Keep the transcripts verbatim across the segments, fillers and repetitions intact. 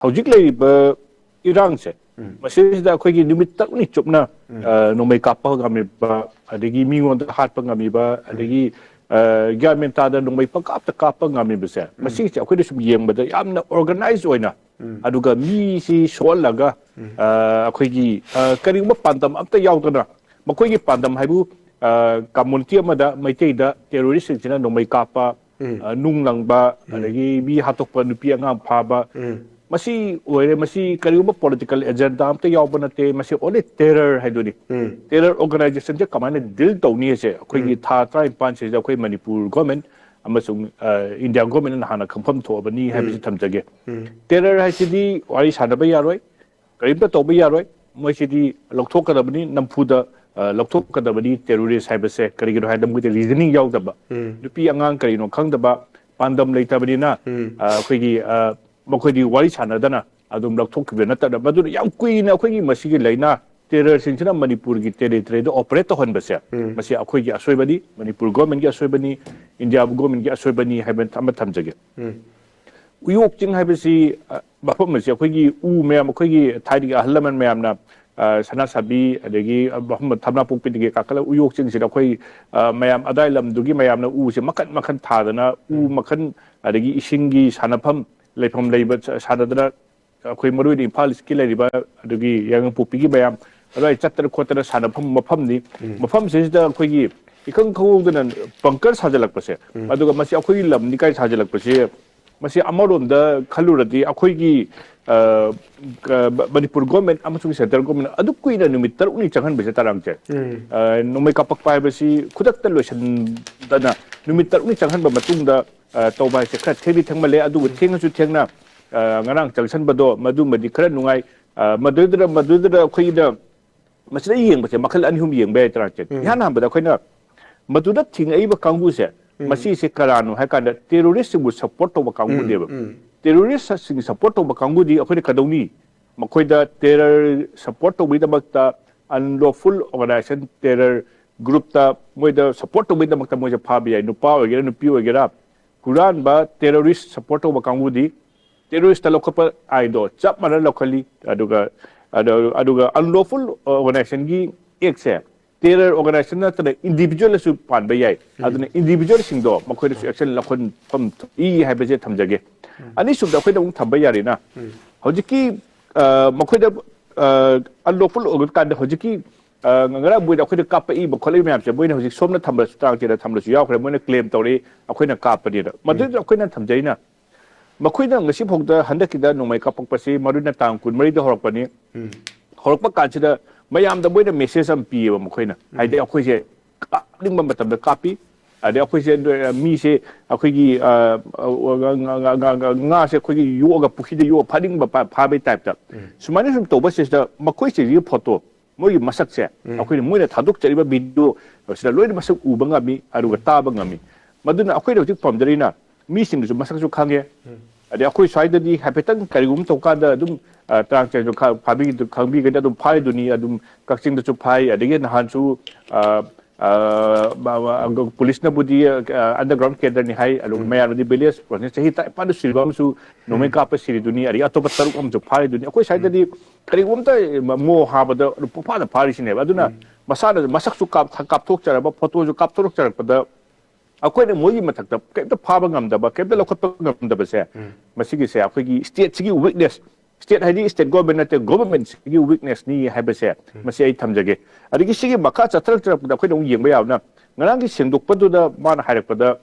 ꯍꯧꯖꯤꯛ ꯂꯩꯔꯤꯕ ꯏꯔꯥꯡꯁꯦ, ꯃꯁꯤꯁꯤꯗ ꯑꯩꯈꯣꯏꯒꯤ ꯅꯨꯃꯤꯠ ꯇꯔꯨꯛꯅꯤ ꯆꯨꯞꯅ, ꯑ, ꯅꯣꯡꯃꯩ ꯀꯥꯞꯄ ꯉꯝꯃꯤꯕ, ꯑꯗꯒꯤ ꯃꯤꯉꯣꯟꯗ ꯍꯥꯠꯄ ꯉꯝꯃꯤꯕ, ꯑꯗꯒꯤ, ꯑ, ꯒ꯭ꯌꯥꯟ ꯃꯦꯟ ꯇꯥꯗ ꯅꯣꯡꯃꯩ ꯄꯪꯀꯥꯞꯇ ꯀꯥꯞꯄ ꯉꯝꯃꯤꯕꯁꯦ, ꯃꯁꯤꯁꯦ ꯑꯩꯈꯣꯏꯅ ꯁꯨꯝ ꯌꯦꯡꯕꯗ ꯌꯥꯝꯅ organize ꯑꯣꯏꯅ, ꯑꯗꯨꯒ ꯃꯤꯁꯤ ꯁꯣꯛꯍꯜꯂꯒ, ꯑ, ꯑꯩꯈꯣꯏꯒꯤ, ꯑ, ꯀꯔꯤꯒꯨꯝꯕ ꯄꯥꯟꯗꯝ ꯑꯝꯇ ꯌꯥꯎꯗꯅ, ꯃꯈꯣꯏꯒꯤ ꯄꯥꯟꯗꯝ ꯍꯥꯏꯕꯨ, ꯑ, community ꯑꯃꯗ ꯃꯩꯇꯩꯗ terrorist ꯁꯤꯡꯁꯤꯅ ꯅꯣꯡꯃꯩ ꯀꯥꯞꯄ, ꯑ, ꯅꯨꯡ ꯂꯪꯕ, ꯑꯗꯒꯤ ꯃꯤ ꯍꯥꯠꯇꯣꯛꯄ, ꯅꯨꯄꯤ ꯑꯉꯥꯡ ꯐꯥꯕ, ꯃꯁꯤ ꯑꯣꯏꯔꯦ꯫ ꯃꯁꯤ ꯀꯔꯤꯒꯨꯝꯕ political agenda ꯑꯝꯇ ꯌꯥꯎꯕ ꯅꯠꯇꯦ꯫ ꯃꯁꯤ only terror ꯍꯥꯏꯗꯨꯅꯤ꯫ Terror organization ꯁꯦ ꯀꯃꯥꯏꯅ deal ꯇꯧꯅꯤ ꯍꯥꯏꯁꯦ ꯑꯩꯈꯣꯏꯒꯤ ꯊꯥ ꯇꯔꯥꯅꯤꯄꯥꯟ ꯁꯤꯗ ꯑꯩꯈꯣꯏ ꯃꯅꯤꯄꯨꯔ government ꯑꯃꯁꯨꯡ, ꯑ, India government ꯅ ꯍꯥꯟꯅ ꯈꯪꯐꯝ ꯊꯣꯛꯑꯕꯅꯤ ꯍꯥꯏꯕꯁꯤ ꯊꯝꯖꯒꯦ꯫ Terror ꯍꯥꯏꯁꯤꯗꯤ ꯋꯥꯔꯤ ꯁꯥꯟꯅꯕ ꯌꯥꯔꯣꯏ, ꯀꯔꯤꯝꯇ ꯇꯧꯕ ꯌꯥꯔꯣꯏ꯫ ꯃꯣꯏꯁꯤꯗꯤ ꯂꯧꯊꯣꯛꯀꯗꯕꯅꯤ, ꯅꯝꯐꯨꯗ, ꯑ, ꯂꯧꯊꯣꯛꯀꯗꯕꯅꯤ terrorist ꯍꯥꯏꯕꯁꯦ꯫ ꯀꯔꯤꯒꯤꯅꯣ ꯍꯥꯏꯕꯗ ꯃꯣꯏꯗ reasoning ꯌꯥꯎꯗꯕ, ꯅꯨꯄꯤ ꯑꯉꯥꯡ ꯀꯔꯤꯅꯣ ꯈꯪꯗꯕ, ꯄꯥꯟꯗꯝ ꯂꯩꯇꯕꯅꯤꯅ, ꯑ, ꯑꯩꯈꯣꯏꯒꯤ, ꯑ, ꯃꯈꯣꯏꯗꯤ ꯋꯥꯔꯤ ꯁꯥꯟꯅꯗꯅ ꯑꯗꯨꯝ ꯂꯧꯊꯣꯛꯈꯤꯕ ꯅꯠꯇꯅ, ꯃꯗꯨꯅ ꯌꯥꯝ ꯀꯨꯏꯅ ꯑꯩꯈꯣꯏꯒꯤ ꯃꯁꯤꯒꯤ ꯂꯥꯏꯅꯥ terror ꯁꯤꯡꯁꯤꯅ ꯃꯅꯤꯄꯨꯔꯒꯤ territory ꯗ operate ꯇꯧꯍꯟꯕꯁꯦ, ꯃꯁꯤ ꯑꯩꯈꯣꯏꯒꯤ ꯑꯁꯣꯏꯕꯅꯤ, ꯃꯅꯤꯄꯨꯔ government ꯀꯤ ꯑꯁꯣꯏꯕꯅꯤ, India government ꯀꯤ ꯑꯁꯣꯏꯕꯅꯤ ꯍꯥꯏꯕ ꯑꯃ ꯊꯝꯖꯒꯦ꯫ ꯎꯌꯣꯛ ꯆꯤꯡ ꯍꯥꯏꯕꯁꯤ, ꯑ, ꯃꯐꯝ ꯑꯁꯤ ꯑꯩꯈꯣꯏꯒꯤ ꯎ ꯃꯌꯥꯝ, ꯑꯩꯈꯣꯏꯒꯤ ꯊꯥꯏꯅꯒꯤ ꯑꯍꯜ ꯂꯃꯟ ꯃꯌꯥꯝꯅ, ꯑ, ꯁꯅꯥ ꯁꯥꯕꯤ, ꯑꯗꯒꯤ, ꯑ, ꯃꯐꯝ ꯊꯝꯅꯥꯄꯣꯛꯄꯤꯗꯒꯤ ꯀꯥꯈꯠꯂꯒ ꯎꯌꯣꯛ ꯆꯤꯡꯁꯤꯗ ꯑꯩꯈꯣꯏ, ꯑ, ꯃꯌꯥꯝ ꯑꯗꯥꯏ ꯂꯝꯗꯨꯒꯤ ꯃꯌꯥꯝꯅ ꯎꯁꯦ ꯃꯈꯟ ꯃꯈꯟ ꯊꯥꯗꯅ, ꯎ ꯃꯈꯟ, ꯑꯗꯒꯤ ꯏꯁꯤꯡꯒꯤ ꯁꯥꯟꯅꯐꯝ, ꯂꯩꯐꯝ ꯂꯩꯕ ꯁ-, ꯁꯥꯟꯅꯗꯅ, ꯑꯩꯈꯣꯏ ꯃꯔꯨ ꯑꯣꯏꯅ ꯏꯝꯐꯥꯜ ꯏꯁꯀꯤ ꯂꯩꯔꯤꯕ, ꯑꯗꯒꯤ ꯌꯥꯏꯉꯪꯄꯣꯛꯄꯤꯒꯤ ꯃꯌꯥꯝ ꯑꯗꯨꯋꯥꯏ ꯆꯠꯇꯅ ꯈꯣꯠꯇꯅ ꯁꯥꯟꯅꯐꯝ ꯃꯐꯝꯅꯤ꯫ ꯃꯐꯝꯁꯤꯗꯩꯁꯤꯗ ꯑꯩꯈꯣꯏꯒꯤ ꯏꯈꯪ ꯈꯪꯍꯧꯗꯅ bunker ꯁꯥꯖꯤꯜꯂꯛꯄꯁꯦ, ꯑꯗꯨꯒ ꯃꯁꯤ ꯑꯩꯈꯣꯏꯒꯤ ꯂꯝꯅꯤ ꯀꯥꯏꯅ ꯁꯥꯖꯤꯜꯂꯛꯄꯁꯦ, ꯃꯁꯤ ꯑꯃꯔꯣꯝꯗ ꯈꯜꯂꯨꯔꯗꯤ ꯑꯩꯈꯣꯏꯒꯤ, ꯑ, ꯀ-, ꯃꯅꯤꯄꯨꯔ government ꯑꯃꯁꯨꯡ central government ꯑꯗꯨ ꯀꯨꯏꯅ ꯅꯨꯃꯤꯠ ꯇꯔꯨꯛꯅꯤ ꯆꯪꯍꯟꯕꯁꯦ, ꯇꯔꯥꯡꯁꯦ, ꯑ, ꯅꯣꯡꯃꯩ ꯀꯥꯞꯄꯛꯄ ꯍꯥꯏꯕꯁꯤ ꯈꯨꯗꯛꯇ ꯂꯣꯏꯁꯤꯟꯗꯅ ꯅꯨꯃꯤꯠ ꯇꯔꯨꯛꯅꯤ ꯆꯪꯍꯟꯕ ꯃꯇꯨꯡꯗ, ꯑ, ꯇꯧꯕ ꯍꯥꯏꯁꯦ ꯈꯔ ꯊꯦꯡꯗꯤ ꯊꯦꯡꯃꯜꯂꯦ꯫ ꯑꯗꯨꯕꯨ ꯊꯦꯡꯉꯁꯨ ꯊꯦꯡꯅ, ꯑ, ꯉꯔꯥꯡ ꯆꯪꯁꯟꯕꯗꯣ ꯃꯗꯨꯃꯗꯤ ꯈꯔ ꯅꯨꯡꯉꯥꯏ꯫ ꯑ, ꯃꯗꯨꯗꯨꯗ, ꯃꯗꯨꯗꯨꯗ ꯑꯩꯈꯣꯏꯅ ꯃꯁꯤꯗ ꯌꯦꯡꯕꯁꯦ ꯃꯈꯜ ꯑꯅꯤ ꯑꯍꯨꯝ ꯌꯦꯡꯕ ꯌꯥꯏ, ꯇꯔꯥꯡꯁꯦ꯫ ꯏꯍꯥꯟ ꯍꯥꯟꯕꯗ ꯑꯩꯈꯣꯏꯅ ꯃꯗꯨꯗ ꯊꯤꯡꯉꯛꯏꯕ ꯀꯥꯡꯕꯨꯁꯦ, ꯃꯁꯤꯁꯦ ꯀꯅꯥꯅꯣ ꯍꯥꯏ ꯀꯥꯟꯗ terrorist ꯁꯤꯡꯕꯨ support ꯇꯧꯕ ꯀꯥꯡꯕꯨꯅꯦꯕ꯫ Terrorist ꯁꯤꯡ support ꯇꯧꯕ ꯀꯥꯡꯕꯨꯗꯤ ꯑꯩꯈꯣꯏꯅ ꯀꯩꯗꯧꯅꯤ? ꯃꯈꯣꯏꯗ terror support ꯇꯧꯕꯒꯤꯗꯃꯛꯇ, unlawful organization terror group ꯇ ꯃꯣꯏꯗ support ꯇꯧꯕꯒꯤꯗꯃꯛꯇ ꯃꯣꯏꯁꯦ ꯐꯥꯕ ꯌꯥꯏ꯫ ꯅꯨꯄꯥ ꯑꯣꯏꯒꯦꯔꯥ, ꯅꯨꯄꯤ ꯑꯣꯏꯒꯦꯔꯥ, ꯍꯨꯔꯥꯟꯕ terrorist support ꯇꯧꯕ ꯀꯥꯡꯕꯨꯗꯤ ꯇꯦꯔꯣꯔꯤꯁꯇ ꯂꯧꯈꯠꯄ ꯑꯥꯏꯟꯗꯣ ꯆꯞ ꯃꯥꯟꯅ ꯂꯧꯈꯠꯂꯤ꯫ ꯑꯗꯨꯒ ꯑꯗꯨ- ꯑꯗꯨꯒ unlawful organizationꯒꯤ actꯁꯦ terror organization ꯅꯠꯇꯅ individualꯗꯁꯨ ꯄꯥꯟꯕ ꯌꯥꯏ꯫ ꯑꯗꯨꯅ individualꯁꯤꯡꯗꯣ ꯃꯈꯣꯏꯗꯁꯨ action ꯂꯧꯈꯠꯐꯝ ꯊꯣꯛꯏ ꯍꯥꯏꯕꯁꯦ ꯊꯝꯖꯒꯦ꯫ ꯑꯅꯤꯁꯨꯕꯗ ꯑꯩꯈꯣꯏꯗ ꯑꯃꯨꯛ ꯊꯝꯕ ꯌꯥꯔꯦꯅ, ꯍꯧꯖꯤꯛꯀꯤ ꯑ, ꯃꯈꯣꯏꯗ ꯑ, unlawful ꯑꯣꯏꯕ ꯀꯥꯟꯗ ꯍꯧꯖꯤꯛꯀꯤ ꯑ, ꯉꯔꯥꯡ ꯃꯣꯏꯗ ꯑꯩꯈꯣꯏꯗ ꯀꯥꯞꯄꯛꯏꯕ ꯈꯣꯠꯂꯛꯏꯕ ꯃꯌꯥꯝꯁꯦ ꯃꯣꯏꯅ ꯍꯧꯖꯤꯛ ꯁꯣꯝꯅ ꯊꯝꯕꯁꯨ ꯇꯥꯡ ꯆꯦꯗ ꯊꯝꯕꯁꯨ ꯌꯥꯎꯈ꯭ꯔꯦ꯫ ꯃꯣꯏꯅ claim ꯇꯧꯔꯛꯏ, ꯑꯩꯈꯣꯏꯅ ꯀꯥꯞꯄꯅꯤꯅ꯫ ꯃꯗꯨꯗ ꯑꯩꯈꯣꯏꯅ ꯊꯝꯖꯩꯅ, ꯃꯈꯣꯏꯅ ꯉꯁꯤꯐꯥꯎꯗ ꯍꯟꯗꯛꯀꯤꯗ ꯅꯣꯡꯃꯩ ꯀꯥꯞꯄꯛꯄꯁꯤ ꯃꯔꯨ ꯑꯣꯏꯅ ꯇꯥꯡ ꯀꯨꯟꯃꯔꯤꯗ ꯍꯧꯔꯛꯄꯅꯤ꯫ ꯍꯧꯔꯛꯄ ꯀꯥꯟꯁꯤꯗ ꯃꯌꯥꯝꯗ ꯃꯣꯏꯅ message ꯑꯃ ꯄꯤꯌꯦꯕ ꯃꯈꯣꯏꯅ, ꯍꯥꯏꯗꯤ ꯑꯩꯈꯣꯏꯁꯦ ꯀꯥꯞꯅꯤꯡꯕ ꯃꯇꯝꯗ ꯀꯥꯞꯄꯤ, ꯑꯗꯩ ꯑꯩꯈꯣꯏꯁꯦ ꯃꯤꯁꯦ ꯑꯩꯈꯣꯏꯒꯤ ꯑ, ꯑ, ꯉꯥ- ꯉꯥ- ꯉꯥ- ꯉꯥ- ꯉꯥꯁꯦ ꯑꯩꯈꯣꯏꯒꯤ ꯌꯣꯛꯑꯒ ꯄꯨꯈ꯭ꯔꯤꯗ ꯌꯣꯛꯑ ꯐꯥꯅꯤꯡꯕ ꯐꯥ- ꯐꯥꯕꯩ typeꯇ ꯁꯨꯃꯥꯏꯅ ꯁꯨꯝ ꯇꯧꯕꯁꯤꯗ ꯃꯈꯣꯏꯁꯤꯒꯤ photo, ꯃꯣꯏꯒꯤ ꯃꯁꯛꯁꯦ ꯑꯩꯈꯣꯏꯅ ꯃꯣꯏꯅ ꯊꯥꯗꯣꯛꯆꯔꯤꯕ video ꯁꯤꯗ ꯂꯣꯏꯅ ꯃꯁꯛ ꯎꯕ ꯉꯝꯃꯤ ꯑꯗꯨꯒ ꯇꯥꯕ ꯉꯝꯃꯤ꯫ ꯃꯗꯨꯅ ꯑꯩꯈꯣꯏꯅ ꯍꯧꯖꯤꯛ ꯄꯥꯝꯖꯔꯤꯅ ꯃꯤꯁꯤꯡꯗꯨꯁꯨ ꯃꯁꯛꯁꯨ ꯈꯪꯉꯦ꯫ ꯑꯗꯩ ꯑꯩꯈꯣꯏ ꯁ꯭ꯋꯥꯏꯗꯗꯤ ꯍꯥꯏꯐꯦꯠꯇꯪ ꯀꯔꯤꯒꯨꯝꯕ ꯇꯧꯀꯥꯟꯗ ꯑꯗꯨꯝ ꯑ, ꯇꯔꯥꯡ ꯆꯦꯟꯁꯨ ꯈ- ꯐꯥꯕꯤꯒꯤꯗꯨ ꯈꯪꯕꯤꯒꯅꯤ, ꯑꯗꯨꯝ ꯐꯥꯔꯤꯗꯨꯅꯤ꯫ ꯑꯗꯨꯝ ꯀꯛꯆꯤꯡꯗꯁꯨ ꯐꯥꯏ, ꯑꯗꯒꯤ ꯅꯍꯥꯟꯁꯨ ꯑ, ꯑ, ꯃ- ꯃ- ꯄꯨꯂꯤꯁꯅꯕꯨꯗꯤ ꯑ, underground cadreꯅꯤ ꯍꯥꯏ, ꯑꯗꯨꯒ ꯃꯌꯥꯝꯅꯗꯤ village ꯄ꯭ꯔꯣꯁꯦꯁ ꯆꯍꯤ ꯇꯔꯥꯅꯤꯄꯥꯟꯗ ꯁꯤꯕ ꯑꯃꯁꯨ ꯅꯣꯡꯃꯩ ꯀꯥꯞꯄ ꯁꯤꯔꯤꯗꯨꯅꯤ, ꯑꯗꯒꯤ ꯑꯇꯣꯞꯄ ꯇꯔꯨꯛ ꯑꯃꯁꯨ ꯐꯥꯔꯤꯗꯨꯅꯤ꯫ ꯑꯩꯈꯣꯏ ꯁ꯭ꯋꯥꯏꯗꯗꯤ ꯀꯔꯤꯒꯨꯝꯕ ꯑꯃꯇ ꯃꯣ ꯍꯥꯕꯗ ꯑꯗꯨꯝ ꯄꯨꯡꯐꯥꯗ ꯐꯥꯔꯤꯁꯤꯅꯦꯕ꯫ ꯑꯗꯨꯅ ꯃꯁꯥꯅ ꯃꯁꯛꯁꯨ ꯀꯥꯞ- ꯀꯥꯞꯊꯣꯛꯆꯔꯕ, photoꯁꯨ ꯀꯥꯞꯊꯣꯔꯛꯆꯔꯛꯄꯗ ꯑꯩꯈꯣꯏꯅ ꯃꯣꯏꯒꯤ ꯃꯊꯛꯇ ꯀꯩꯝꯇ ꯐꯥꯕ ꯉꯝꯗꯕ, ꯀꯩꯝꯇ ꯂꯧꯈꯠꯄ ꯉꯝꯗꯕꯁꯦ, ꯃꯁꯤꯒꯤꯁꯦ ꯑꯩꯈꯣꯏꯒꯤ stateꯁꯤꯒꯤ weakness, state ꯍꯥꯏꯗꯤ state government ꯅꯠꯇꯦ, governmentꯁꯤꯒꯤ weaknessꯅꯤ ꯍꯥꯏꯕꯁꯦ ꯃꯁꯤ ꯑꯩ ꯊꯝꯖꯒꯦ꯫ ꯑꯗꯒꯤ ꯁꯤꯒꯤ ꯃꯈꯥ ꯆꯠꯊꯔꯛꯇ꯭ꯔꯛꯄꯗ ꯑꯩꯈꯣꯏꯅ ꯑꯃꯨꯛ ꯌꯦꯡꯕ ꯌꯥꯕꯅ, ꯉꯔꯥꯡꯒꯤ ꯁꯦꯡꯗꯣꯛꯄꯗꯨꯗ ꯃꯥꯅ ꯍꯥꯏꯔꯛꯄꯗ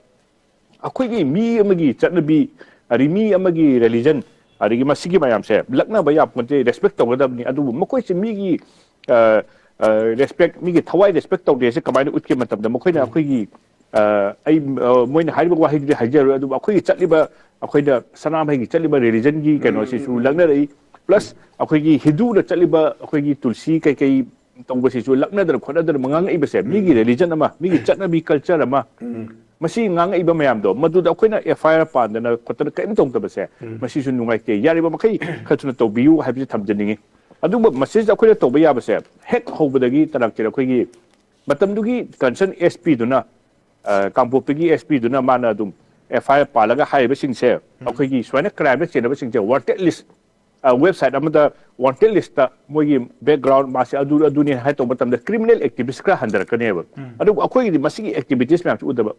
ꯑꯩꯈꯣꯏꯒꯤ ꯃꯤ ꯑꯃꯒꯤ ꯆꯠꯅꯕꯤ, ꯑꯗꯒꯤ ꯃꯤ ꯑꯃꯒꯤ religion, ꯑꯗꯒꯤ ꯃꯁꯤꯒꯤ ꯃꯌꯥꯝꯁꯦ ꯂꯛꯅꯕ ꯌꯥꯄꯣꯟꯇꯦ, respect ꯇꯧꯒꯗꯕꯅꯤ꯫ ꯑꯗꯨꯕꯨ ꯃꯈꯣꯏꯁꯦ ꯃꯤꯒꯤ ꯑ, ꯑ, respect, ꯃꯤꯒꯤ ꯊꯋꯥꯏ respect ꯇꯧꯗꯦ ꯍꯥꯏꯁꯦ ꯀꯃꯥꯏꯅ ꯎꯠꯀꯦ ꯃꯇꯝꯗ ꯃꯈꯣꯏꯅ ꯑꯩꯈꯣꯏꯒꯤ ꯑ, ꯑꯩ ꯑ, ꯃꯣꯏꯅ ꯍꯥꯏꯔꯤꯕ ꯋꯥꯍꯩꯗꯨꯗꯤ ꯍꯥꯏꯖꯔꯣꯏ, ꯑꯗꯨꯕꯨ ꯑꯩꯈꯣꯏꯒꯤ ꯆꯠꯂꯤꯕ, ꯑꯩꯈꯣꯏꯅ ꯁꯅꯥꯃꯍꯤꯒꯤ ꯆꯠꯂꯤꯕ religionꯒꯤ ꯀꯩꯅꯣꯁꯤꯁꯨ ꯂꯛꯅꯔꯛꯏ꯫ Plus ꯑꯩꯈꯣꯏꯒꯤ ꯍꯤꯟꯗꯨꯅ ꯆꯠꯂꯤꯕ ꯑꯩꯈꯣꯏꯒꯤ ꯇꯨꯜꯁꯤ ꯀꯩꯀꯩ ꯇꯧꯕꯁꯤꯁꯨ ꯂꯛꯅꯗꯅ ꯈꯣꯠꯅꯗꯅ ꯉꯥꯡꯉꯛꯏꯕꯁꯦ, ꯃꯤꯒꯤ religion ꯑꯃ, ꯃꯤꯒꯤ ꯆꯠꯅꯕꯤ, culture ꯑꯃ, ꯃꯁꯤ ꯉꯥꯡꯉꯛꯏꯕ ꯃꯌꯥꯝꯗꯣ, ꯃꯗꯨꯗ ꯑꯩꯈꯣꯏꯅ F I R ꯄꯥꯟꯗꯅ ꯈꯣꯠꯇꯅ ꯀꯔꯤꯝ ꯇꯧꯗꯕꯁꯦ, ꯃꯁꯤꯁꯨ ꯅꯨꯡꯉꯥꯏꯇꯦ꯫ ꯌꯥꯔꯤꯕ ꯃꯈꯩ ꯈꯔ ꯊꯨꯅ ꯇꯧꯕꯤꯌꯨ ꯍꯥꯏꯕꯁꯤ ꯊꯝꯖꯅꯤꯡꯉꯤ꯫ ꯑꯗꯨꯒ ꯃꯁꯤꯗ ꯑꯩꯈꯣꯏꯅ ꯇꯧꯕ ꯌꯥꯕꯁꯦ, ꯍꯦꯛ ꯍꯧꯕꯗꯒꯤ ꯇꯔꯥꯛ ꯇꯔꯦꯠ ꯑꯩꯈꯣꯏꯒꯤ ꯃꯇꯝꯗꯨꯒꯤ concern S Pꯗꯨꯅ, ꯑ, ꯀꯥꯡꯄꯣꯛꯄꯤꯒꯤ S Pꯗꯨꯅ ꯃꯥꯅ ꯑꯗꯨꯝ ꯑꯦꯐ ꯑꯥꯏ ꯑꯥꯔ ꯄꯥꯜꯂꯒ ꯍꯥꯏꯔꯤꯕꯁꯤꯡꯁꯦ, ꯑꯩꯈꯣꯏꯒꯤ ꯁꯨꯃꯥꯏꯅ ꯀ꯭ꯔꯥꯏꯝꯗ ꯆꯦꯟꯅꯕꯁꯤꯡꯁꯦ ꯋꯥꯟꯇꯦꯗ ꯂꯤꯁ, ꯋꯦꯕꯁꯥꯏꯠ ꯑꯃꯗ ꯋꯥꯟꯇꯦꯗ ꯂꯤꯁꯇ ꯃꯣꯏꯒꯤ ꯕꯦꯛꯒ꯭ꯔꯥꯎꯟ, ꯃꯥꯁꯦ ꯑꯗꯨ ꯑꯗꯨꯅꯤ ꯍꯥꯏ ꯇꯧꯕ ꯃꯇꯝꯗ ꯀ꯭ꯔꯤꯃꯤꯅꯦꯜ ꯑꯦꯛꯇꯤꯚꯤꯁ ꯈꯔ ꯍꯟꯊꯔꯛꯀꯅꯦꯕ꯫ ꯑꯗꯨꯕꯨ ꯑꯩꯈꯣꯏꯒꯤꯗꯤ ꯃꯁꯤꯒꯤ ꯑꯦꯛꯇꯤꯚꯤꯇꯤꯁ ꯃꯌꯥꯝꯁꯤ ꯎꯗꯕ,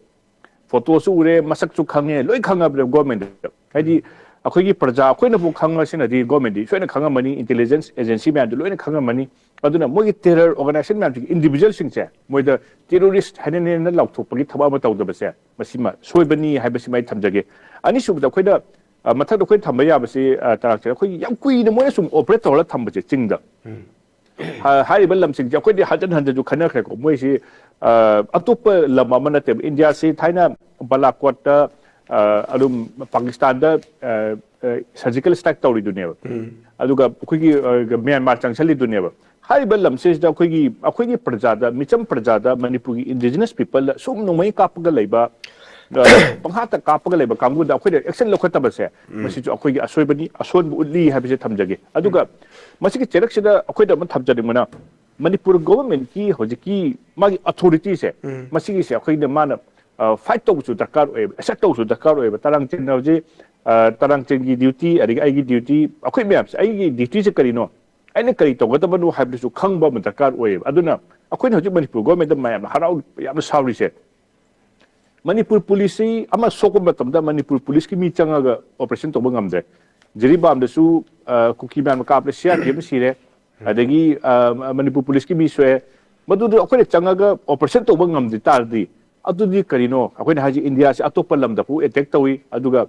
ꯐꯣꯇꯣꯁꯨ ꯎꯔꯦ, ꯃꯁꯛꯁꯨ ꯈꯪꯉꯦ, ꯂꯣꯏ ꯈꯪꯉꯕꯅꯦꯕ ꯒꯣꯔꯃꯦꯟꯗ꯫ ꯍꯥꯏꯗꯤ ꯑꯩꯈꯣꯏꯒꯤ ꯄ꯭ꯔꯖꯥ ꯑꯩꯈꯣꯏꯅꯕꯨ ꯈꯪꯉꯁꯤꯅꯗꯤ ꯒꯣꯔꯃꯦꯟꯗꯤ ꯁꯣꯏꯅ ꯈꯪꯉꯝꯃꯅꯤ, ꯏꯟꯇꯦꯂꯤꯖꯦꯟꯁ ꯑꯦꯖꯦꯟꯁꯤ ꯃꯌꯥꯝꯗꯨ ꯂꯣꯏꯅ ꯈꯪꯉꯝꯃꯅꯤ꯫ ꯑꯗꯨꯅ ꯃꯣꯏꯒꯤ ꯇꯦꯔꯔ ꯑꯣꯔꯒꯅꯥꯏꯖꯦꯁꯟ ꯃꯌꯥꯝꯁꯤꯒꯤ ꯏꯟꯗꯤꯚꯤꯖꯨꯋꯦꯜꯁꯤꯡꯁꯦ ꯃꯣꯏꯗ ꯇꯦꯔꯣꯔꯤꯁ ꯍꯥꯏꯅ ꯅꯦꯅ ꯂꯥꯎꯊꯣꯛꯄꯒꯤ ꯊꯕꯛ ꯑꯃ ꯇꯧꯗꯕꯁꯦ ꯃꯁꯤꯃ ꯁꯣꯏꯕꯅꯤ ꯍꯥꯏꯕꯁꯤꯃ ꯑꯩ ꯊꯝꯖꯒꯦ꯫ ꯑꯅꯤꯁꯨꯕꯗ ꯑꯩꯈꯣꯏꯅ, ꯑ, ꯃꯊꯛꯇ ꯑꯩꯈꯣꯏꯅ ꯊꯝꯕ ꯌꯥꯕꯁꯤ, ꯑ, ꯇꯔꯥꯛꯁꯦ ꯑꯩꯈꯣꯏꯒꯤ ꯌꯥꯝ ꯀꯨꯏꯅ ꯃꯣꯏꯅ ꯁꯨꯝ ꯑꯣꯄꯔꯦꯠ ꯇꯧꯔꯒ ꯊꯝꯕꯁꯦ ꯆꯤꯡꯗ꯫ ꯍꯥ-, ꯍꯥꯏꯔꯤꯕ ꯂꯝꯁꯤꯡꯁꯦ ꯑꯩꯈꯣꯏꯗꯤ ꯍꯟꯖꯟ ꯍꯟꯖꯟꯁꯨ ꯈꯟꯅꯈ꯭ꯔꯦꯀꯣ꯫ ꯃꯣꯏꯁꯤ, ꯑ, ꯑꯇꯣꯞꯄ ꯂꯝ ꯑꯃ ꯅꯠꯇꯦꯕ꯫ ꯏꯟꯗꯤꯌꯥꯁꯤ ꯊꯥꯏꯅ ꯕꯂꯥꯀꯣꯠꯇ, ꯑ, ꯑꯗꯨꯝ ꯄꯥꯀꯤꯁꯇꯥꯟꯗ, ꯑ, ꯑ, ꯁꯔꯖꯤꯀꯦꯜ ꯁ꯭ꯇ꯭ꯔꯥꯏꯛ ꯇꯧꯔꯤꯗꯨꯅꯦꯕ꯫ ꯑꯗꯨꯒ ꯑꯩꯈꯣꯏꯒꯤ, ꯑ, ꯃ꯭ꯌꯥꯟꯃꯥꯔ ꯆꯪꯁꯜꯂꯤꯗꯨꯅꯦꯕ꯫ ꯍꯥꯏꯔꯤꯕ ꯂꯝꯁꯤꯗ ꯑꯩꯈꯣꯏꯒꯤ, ꯑꯩꯈꯣꯏꯒꯤ ꯄ꯭ꯔꯖꯥꯗ, ꯃꯤꯆꯝ ꯄ꯭ꯔꯖꯥꯗ, ꯃꯅꯤꯄꯨꯔꯒꯤ ꯏꯟꯗꯤꯖꯤꯅꯁ ꯄꯤꯄꯜꯗ ꯁꯨꯝ ꯅꯣꯡꯃꯩ ꯀꯥꯞꯄꯒ ꯂꯩꯕ, ꯑ, ꯄꯪꯍꯥꯠꯇ ꯀꯥꯞꯄꯒ ꯂꯩꯕ ꯀꯥꯡꯕꯨꯗ ꯑꯩꯈꯣꯏꯅ ꯑꯦꯛꯁꯟ ꯂꯧꯈꯠꯇꯕꯁꯦ, ꯃꯁꯤꯁꯨ ꯑꯩꯈꯣꯏꯒꯤ ꯑꯁꯣꯏꯕꯅꯤ, ꯑꯁꯣꯟꯕ ꯎꯠꯂꯤ ꯍꯥꯏꯕꯁꯦ ꯊꯝꯖꯒꯦ꯫ ꯑꯗꯨꯒ ꯃꯁꯤꯒꯤ ꯆꯩꯔꯛꯁꯤꯗ ꯑꯩꯈꯣꯏꯅ ꯑꯃ ꯊꯝꯖꯅꯤꯡꯕꯅ, ꯃꯅꯤꯄꯨꯔ ꯒꯣꯚꯔꯟꯃꯦꯟꯠꯀꯤ ꯍꯧꯖꯤꯛꯀꯤ ꯃꯥꯒꯤ ꯑꯣꯊꯣꯔꯤꯇꯤꯁꯦ, ꯃꯁꯤꯒꯤꯁꯦ ꯑꯩꯈꯣꯏꯅ ꯃꯥꯅ, ꯑ, ꯐꯥꯏꯠ ꯇꯧꯕꯁꯨ ꯗꯔꯀꯥꯔ ꯑꯣꯏꯌꯦꯕ, ꯑꯦꯁꯔꯠ ꯇꯧꯕꯁꯨ ꯗꯔꯀꯥꯔ ꯑꯣꯏꯌꯦꯕ꯫ ꯇꯔꯥꯡꯆꯦꯟ ꯍꯧꯖꯤꯛ, ꯑ, ꯇꯔꯥꯡꯆꯦꯟꯒꯤ ꯗ꯭ꯌꯨꯇꯤ, ꯑꯗꯒꯤ ꯑꯩꯒꯤ ꯗ꯭ꯌꯨꯇꯤ, ꯑꯩꯈꯣꯏ ꯃꯌꯥꯝꯁꯦ, ꯑꯩꯒꯤ ꯗ꯭ꯌꯨꯇꯤꯁꯦ ꯀꯔꯤꯅꯣ, ꯑꯩꯅ ꯀꯔꯤ ꯇꯧꯒꯗꯕꯅꯣ ꯍꯥꯏꯕꯗꯨꯁꯨ ꯈꯪꯕ ꯑꯃ ꯗꯔꯀꯥꯔ ꯑꯣꯏꯌꯦꯕ꯫ ꯑꯗꯨꯅ ꯑꯩꯈꯣꯏꯅ ꯍꯧꯖꯤꯛ ꯃꯅꯤꯄꯨꯔ ꯒꯣꯔꯃꯦꯟꯗ ꯃꯌꯥꯝꯅ ꯍꯔꯥꯎ, ꯌꯥꯝꯅ ꯁꯥꯎꯔꯤꯁꯦ, ꯃꯅꯤꯄꯨꯔ ꯄꯨꯂꯤꯁꯁꯤ ꯑꯃ ꯁꯣꯛꯄ ꯃꯇꯝꯗ ꯃꯅꯤꯄꯨꯔ ꯄꯨꯂꯤꯁꯀꯤ ꯃꯤ ꯆꯪꯉꯒ ꯑꯣꯄꯔꯦꯁꯟ ꯇꯧꯕ ꯉꯝꯗ꯭ꯔꯦ꯫ ꯖꯤꯔꯤꯕꯥꯝꯗꯁꯨ, ꯑ, ꯀꯨꯀꯤ ꯃꯌꯥꯝꯅ ꯀꯥꯞꯂꯦ, ꯁꯤ ꯑꯥꯔ ꯄꯤ ꯑꯦꯐꯅ ꯁꯤꯔꯦ, ꯑꯗꯒꯤ, ꯑ, ꯃꯅꯤꯄꯨꯔ ꯄꯨꯂꯤꯁꯀꯤ ꯃꯤ ꯁꯣꯛꯑꯦ꯫ ꯃꯗꯨꯗ ꯑꯩꯈꯣꯏꯅ ꯆꯪꯉꯒ ꯑꯣꯄꯔꯦꯁꯟ ꯇꯧꯕ ꯉꯝꯗ꯭ꯔꯤ ꯇꯥꯔꯗꯤ, ꯑꯗꯨꯗꯤ ꯀꯔꯤꯅꯣ? ꯑꯩꯈꯣꯏꯅ ꯍꯥꯏꯁꯦ ꯏꯟꯗꯤꯌꯥꯁꯤ ꯑꯇꯣꯞꯄ ꯂꯝꯗꯐꯥꯎ ꯑꯦꯇꯦꯛ ꯇꯧꯏ, ꯑꯗꯨꯒ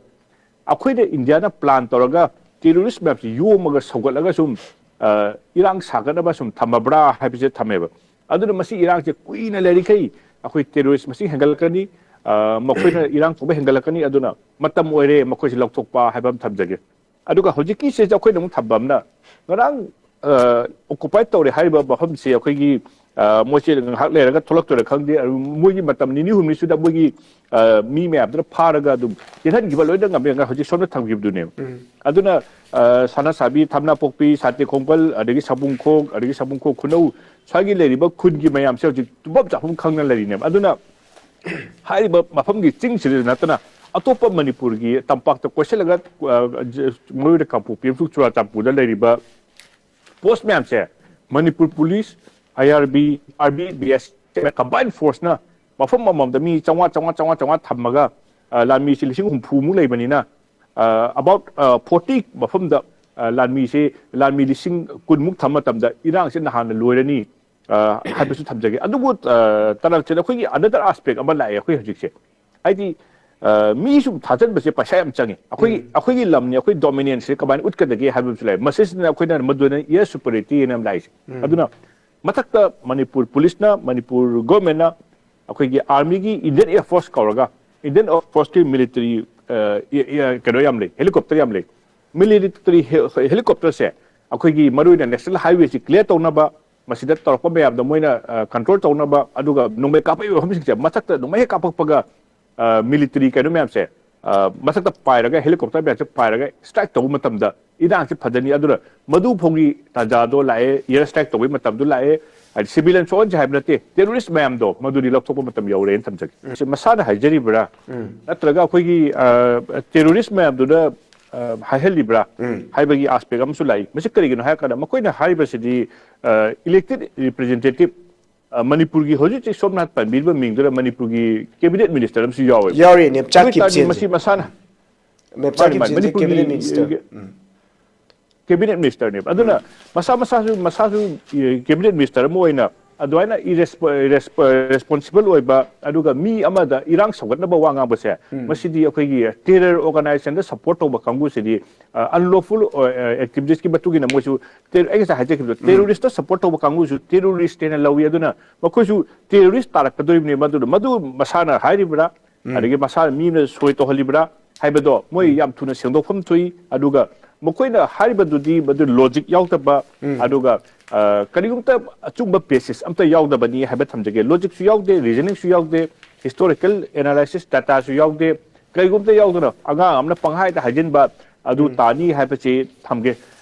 ꯑꯩꯈꯣꯏꯅ ꯏꯟꯗꯤꯌꯥꯅ ꯄ꯭ꯂꯥꯟ ꯇꯧꯔꯒ ꯇꯦꯔꯣꯔꯤꯁ ꯃꯌꯥꯝꯁꯤ ꯌꯣꯝꯃꯒ ꯁꯧꯒꯠꯂꯒ ꯁꯨꯝ, ꯑ, ꯏꯔꯥꯡ ꯁꯥꯒꯠꯅꯕ ꯁꯨꯝ ꯊꯝꯃꯕ꯭ꯔꯥ ꯍꯥꯏꯕꯁꯦ ꯊꯝꯃꯦꯕ꯫ ꯑꯗꯨꯅ ꯃꯁꯤ ꯏꯔꯥꯡꯁꯦ ꯀꯨꯏꯅ ꯂꯩꯔꯤꯈꯩ ꯑꯩꯈꯣꯏ ꯇꯦꯔꯣꯔꯤꯁ ꯃꯁꯤꯡ ꯍꯦꯟꯒꯠꯂꯛꯀꯅꯤ, ꯑ, ꯃꯈꯣꯏꯅ ꯏꯔꯥꯡ ꯇꯧꯕ ꯍꯦꯟꯒꯠꯂꯛꯀꯅꯤ꯫ ꯑꯗꯨꯅ ꯃꯇꯝ ꯑꯣꯏꯔꯦ ꯃꯈꯣꯏꯁꯦ ꯂꯧꯊꯣꯛꯄ ꯍꯥꯏꯕ ꯑꯃ ꯊꯝꯖꯒꯦ꯫ ꯑꯗꯨꯒ ꯍꯧꯖꯤꯛꯀꯤꯁꯤꯗ ꯑꯩꯈꯣꯏꯅ ꯑꯃꯨꯛ ꯊꯝꯕ ꯑꯃꯅ, ꯉꯔꯥꯡ, ꯑ, ꯑꯣꯀꯨꯄꯥꯏ ꯇꯧꯔꯦ ꯍꯥꯏꯔꯤꯕ ꯃꯐꯝꯁꯤ ꯑꯩꯈꯣꯏꯒꯤ, ꯑ, ꯃꯣꯏꯁꯦ ꯉꯥꯏꯍꯥꯛ ꯂꯩꯔꯒ ꯊꯣꯛꯂꯛꯇꯣꯏꯔꯥ ꯈꯪꯗꯦ꯫ ꯑꯗꯨ ꯃꯣꯏꯒꯤ ꯃꯇꯝ ꯅꯤꯅꯤ ꯍꯨꯝꯅꯤꯁꯤꯗ ꯃꯣꯏꯒꯤ, ꯑ, ꯃꯤ ꯃꯌꯥꯝꯗꯨꯅ ꯐꯥꯔꯒ ꯑꯗꯨꯝ ꯆꯦꯟꯍꯟꯈꯤꯕ ꯂꯣꯏꯅ ꯉꯝꯃꯦ꯫ ꯍꯧꯖꯤꯛ ꯁꯣꯝꯗ ꯊꯝꯈꯤꯕꯗꯨꯅꯦꯕ꯫ ꯑꯗꯨꯅ, ꯑ, ꯁꯅꯥꯁꯥꯕꯤ, ꯊꯝꯅꯥꯄꯣꯛꯄꯤ, ꯁꯥꯟꯇꯤ ꯈꯣꯡꯕꯜ, ꯑꯗꯒꯤ ꯁꯥꯕꯨꯡꯈꯣꯛ, ꯑꯗꯒꯤ ꯁꯥꯕꯨꯡꯈꯣꯛ ꯈꯨꯅꯧ ꯁ꯭ꯋꯥꯏꯒꯤ ꯂꯩꯔꯤꯕ ꯈꯨꯟꯒꯤ ꯃꯌꯥꯝꯁꯦ ꯍꯧꯖꯤꯛ ꯇꯨꯝꯐꯝ ꯆꯥꯐꯝ ꯈꯪꯗꯅ ꯂꯩꯔꯤꯅꯦꯕ꯫ ꯑꯗꯨꯅ ꯍꯥꯏꯔꯤꯕ ꯃꯐꯝꯒꯤ ꯆꯤꯡꯁꯤꯗ ꯅꯠꯇꯅ ꯑꯇꯣꯞꯄ ꯃꯅꯤꯄꯨꯔꯒꯤ ꯇꯝꯄꯥꯛꯇ ꯀꯣꯏꯁꯤꯜꯂꯒ, ꯑ, ꯖ-, ꯃꯔꯨꯑꯣꯏꯅ ꯀꯥꯡꯄꯣꯛꯄꯤ ꯑꯃꯁꯨꯡ ꯆꯨꯔꯥꯆꯥꯟꯄꯨꯔꯗ ꯂꯩꯔꯤꯕ ꯄꯣꯁ ꯃꯌꯥꯝꯁꯦ, Manipur police, I R B, R B, B S F combine ꯐꯣꯔꯁꯅ ꯃꯐꯝ ꯑꯃꯃꯝꯗ ꯃꯤ ꯆꯥꯝꯃꯉꯥ, ꯆꯥꯝꯃꯉꯥ, ꯆꯥꯝꯃꯉꯥ, ꯆꯥꯝꯃꯉꯥ ꯊꯝꯃꯒ, ꯑ, ꯂꯥꯟꯃꯤꯁꯤ ꯂꯤꯁꯤꯡ ꯍꯨꯝꯐꯨꯃꯨꯛ ꯂꯩꯕꯅꯤꯅ, ꯑ, about, ꯑ, ꯐꯣꯔꯇꯤ ꯃꯐꯝꯗ, ꯑ, ꯂꯥꯟꯃꯤꯁꯤ, ꯂꯥꯟꯃꯤ ꯂꯤꯁꯤꯡ ꯀꯨꯟꯃꯨꯛ ꯊꯝꯕ ꯃꯇꯝꯗ ꯏꯔꯥꯡꯁꯤ ꯅꯍꯥꯟꯅ ꯂꯣꯏꯔꯅꯤ, ꯑ, ꯍꯥꯏꯕꯁꯨ ꯊꯝꯖꯒꯦ꯫ ꯑꯗꯨꯕꯨ, ꯑ, ꯇꯔꯛꯁꯤꯗ ꯑꯩꯈꯣꯏꯒꯤ another aspect ꯑꯃ ꯂꯥꯛꯑꯦ ꯑꯩꯈꯣꯏ ꯍꯧꯖꯤꯛꯁꯦ꯫ ꯍꯥꯏꯗꯤ, ꯑ, ꯃꯤ ꯁꯨꯝ ꯊꯥꯖꯟꯕꯁꯦ ꯄꯩꯁꯥ ꯌꯥꯝ ꯆꯪꯉꯤ꯫ ꯑꯩꯈꯣꯏꯒꯤ, ꯎꯝ꯫ ꯑꯩꯈꯣꯏꯒꯤ ꯂꯝꯅꯤ, ꯑꯩꯈꯣꯏ dominance ꯁꯦ ꯀꯃꯥꯏꯅ ꯎꯠꯀꯗꯒꯦ ꯍꯥꯏꯕ ꯑꯃꯁꯨ ꯂꯩ꯫ ꯃꯁꯤꯁꯤꯅ ꯑꯩꯈꯣꯏꯅ ꯃꯗꯨꯗ air superiority ꯍꯥꯏꯅ ꯑꯃ ꯂꯥꯛꯏꯁꯦ꯫ ꯎꯝ꯫ ꯑꯗꯨꯅ ꯃꯊꯛꯇ ꯃꯅꯤꯄꯨꯔ ꯄꯨꯂꯤꯁꯅ, ꯃꯅꯤꯄꯨꯔ ꯒꯣꯔꯃꯦꯟꯅ ꯑꯩꯈꯣꯏꯒꯤ ꯑꯥꯔꯃꯤꯒꯤ Indian Air Force ꯀꯧꯔꯒ, Indian Air Force ꯀꯤ military, ꯑ, ꯏ-, ꯏ-, ꯀꯩꯅꯣ ꯌꯥꯝ ꯂꯩ, helicopter ꯌꯥꯝ ꯂꯩ꯫ Military ꯍꯦ-, helicopter ꯁꯦ ꯑꯩꯈꯣꯏꯒꯤ ꯃꯔꯨꯑꯣꯏꯅ national highway ꯁꯤ clear ꯇꯧꯅꯕ, ꯃꯁꯤꯗ ꯇꯧꯔꯛꯄ ꯃꯌꯥꯝꯗꯣ ꯃꯣꯏꯅ, ꯑ, control ꯇꯧꯅꯕ, ꯑꯗꯨꯒ ꯅꯣꯡꯃꯩ ꯀꯥꯞꯄꯛꯏꯕ ꯃꯐꯝꯁꯤꯡꯁꯦ ꯃꯊꯛꯇ ꯅꯣꯡꯃꯩ ꯍꯦꯛ ꯀꯥꯞꯄꯛꯄꯒ, ꯑ, military ꯀꯩꯅꯣ ꯃꯌꯥꯝꯁꯦ, ꯑ, ꯃꯊꯛꯇ ꯄꯥꯏꯔꯒ, helicopter ꯃꯌꯥꯝꯁꯦ ꯄꯥꯏꯔꯒ strike ꯇꯧꯕ ꯃꯇꯝꯗ ꯏꯔꯥꯡꯁꯤ ꯐꯖꯅꯤ꯫ ꯑꯗꯨꯅ ꯃꯗꯨ ꯐꯥꯎꯒꯤ ꯇꯥꯟꯖꯥꯗꯣ ꯂꯥꯛꯑꯦ, air strike ꯇꯧꯕꯒꯤ ꯃꯇꯝꯗꯣ ꯂꯥꯛꯑꯦ꯫ ꯍꯥꯏꯗꯤ civilian ꯁꯣꯛꯍꯟꯁꯦ ꯍꯥꯏꯕ ꯅꯠꯇꯦ, terrorist ꯃꯌꯥꯝꯗꯣ ꯃꯗꯨꯗꯤ ꯂꯧꯊꯣꯛꯄ ꯃꯇꯝ ꯌꯧꯔꯦꯅ ꯊꯝꯖꯒꯦ꯫ ꯎꯝ꯫ ꯁꯤ ꯃꯁꯥꯅ ꯍꯥꯏꯖꯔꯤꯕ꯭ꯔꯥ? ꯎꯝ꯫ ꯅꯠꯇ꯭ꯔꯒ ꯑꯩꯈꯣꯏꯒꯤ, ꯑ, terrorist ꯃꯌꯥꯝꯗꯨꯅ, ꯑ, ꯍꯥꯏꯍꯜꯂꯤꯕ꯭ꯔꯥ? ꯎꯝ꯫ ꯍꯥꯏꯕꯒꯤ aspect ꯑꯃꯁꯨ ꯂꯥꯛꯏ꯫ ꯃꯁꯤ ꯀꯔꯤꯒꯤꯅꯣ ꯍꯥꯏꯔꯀꯥꯟꯗ ꯃꯈꯣꯏꯅ ꯍꯥꯏꯔꯤꯕꯁꯤꯗꯤ, ꯑ, elected representative, ꯑ, ꯃꯅꯤꯄꯨꯔꯒꯤ ꯍꯧꯖꯤꯛ ꯍꯧꯖꯤꯛ ꯁꯣꯝꯅ ꯄꯟꯕꯤꯔꯤꯕ ꯃꯤꯡꯗꯨꯗ ꯃꯅꯤꯄꯨꯔꯒꯤ cabinet minister ꯑꯃꯁꯨ ꯌꯥꯎꯋꯦꯕ꯫ ꯌꯥꯎꯔꯤ, ꯅꯦꯝꯆꯥ ꯑꯗꯨ ꯑꯣꯏꯇꯥꯔꯗꯤ ꯀꯤꯞꯖꯦꯟꯁꯦ꯫ ꯃꯁꯤ ꯃꯁꯥꯅ, ꯅꯦꯝꯆꯥ ꯃꯥꯅꯤ, ꯃꯥꯅꯤ, ꯀꯤꯞꯖꯦꯟꯁꯦ ꯃꯅꯤꯄꯨꯔꯒꯤ, cabinet minister꯫ ꯎꯝ꯫ Cabinet minister ꯅꯦꯕ꯫ ꯑꯗꯨꯅ ꯎꯝ꯫ ꯃꯁꯥ ꯃꯁꯥꯁꯨ, ꯃꯁꯥꯁꯨ, ꯑꯦ, cabinet minister ꯑꯃ ꯑꯣꯏꯅ ꯑꯗꯨꯃꯥꯏꯅ irresp-, resp-, responsible ꯑꯣꯏꯕ, ꯑꯗꯨꯒ ꯃꯤ ꯑꯃꯗ ꯏꯔꯥꯡ ꯁꯧꯒꯠꯅꯕ ꯋꯥ ꯉꯥꯡꯕꯁꯦ, ꯎꯝ꯫ ꯃꯁꯤꯗꯤ ꯑꯩꯈꯣꯏꯒꯤ terror organization ꯗ support ꯇꯧꯕ ꯀꯥꯡꯕꯨꯁꯤꯗꯤ, ꯑ, unlawful ꯑꯣꯏ-, ꯑ, activist ꯀꯤ ꯃꯇꯨꯡ ꯏꯟꯅ ꯃꯣꯏꯁꯨ ter-, ꯑꯩ ꯉꯁꯥꯏ ꯍꯥꯏꯖꯈꯤꯕꯗꯣ, ꯎꯝ꯫ Terrorist ꯇ support ꯇꯧꯕ ꯀꯥꯡꯕꯨꯁꯨ terrorist ꯍꯥꯏꯅ ꯂꯧꯏ꯫ ꯑꯗꯨꯅ ꯃꯈꯣꯏꯁꯨ terrorist ꯇꯥꯔꯛꯀꯗꯣꯔꯤꯕꯅꯤ꯫ ꯃꯗꯨꯅ, ꯃꯗꯨ ꯃꯁꯥꯅ ꯍꯥꯏꯔꯤꯕ꯭ꯔꯥ, ꯎꯝ꯫ ꯑꯗꯒꯤ ꯃꯁꯥꯅ ꯃꯤ ꯑꯃꯅ ꯁꯣꯏ ꯇꯧꯍꯜꯂꯤꯕ꯭ꯔꯥ ꯍꯥꯏꯕꯗꯣ ꯃꯣꯏ ꯎꯝ꯫ ꯌꯥꯝ ꯊꯨꯅ ꯁꯦꯡꯗꯣꯛꯐꯝ ꯊꯣꯛꯏ꯫ ꯑꯗꯨꯒ ꯃꯈꯣꯏꯅ ꯍꯥꯏꯔꯤꯕꯗꯨꯗꯤ ꯃꯗꯨ logic ꯌꯥꯎꯗꯕ, ꯎꯝ꯫ ꯑꯗꯨꯒ, ꯑ, ꯀꯔꯤꯒꯨꯝꯕ ꯑꯆꯨꯝꯕ basis ꯑꯝꯇ ꯌꯥꯎꯗꯕꯅꯤ ꯍꯥꯏꯕ ꯊꯝꯖꯒꯦ꯫ Logic ꯁꯨ ꯌꯥꯎꯗꯦ, reasoning ꯁꯨ ꯌꯥꯎꯗꯦ, historical analysis data ꯁꯨ ꯌꯥꯎꯗꯦ꯫ ꯀꯔꯤꯒꯨꯝꯕ ꯑꯝꯇ ꯌꯥꯎꯗꯅ ꯑꯉꯥꯡ ꯑꯃꯅ ꯄꯪꯍꯥꯏꯗ ꯍꯥꯏꯖꯤꯟꯕ ꯑꯗꯨ ꯎꯝ꯫ ꯇꯥꯅꯤ ꯍꯥꯏꯕꯁꯤ ꯊꯝꯒꯦ꯫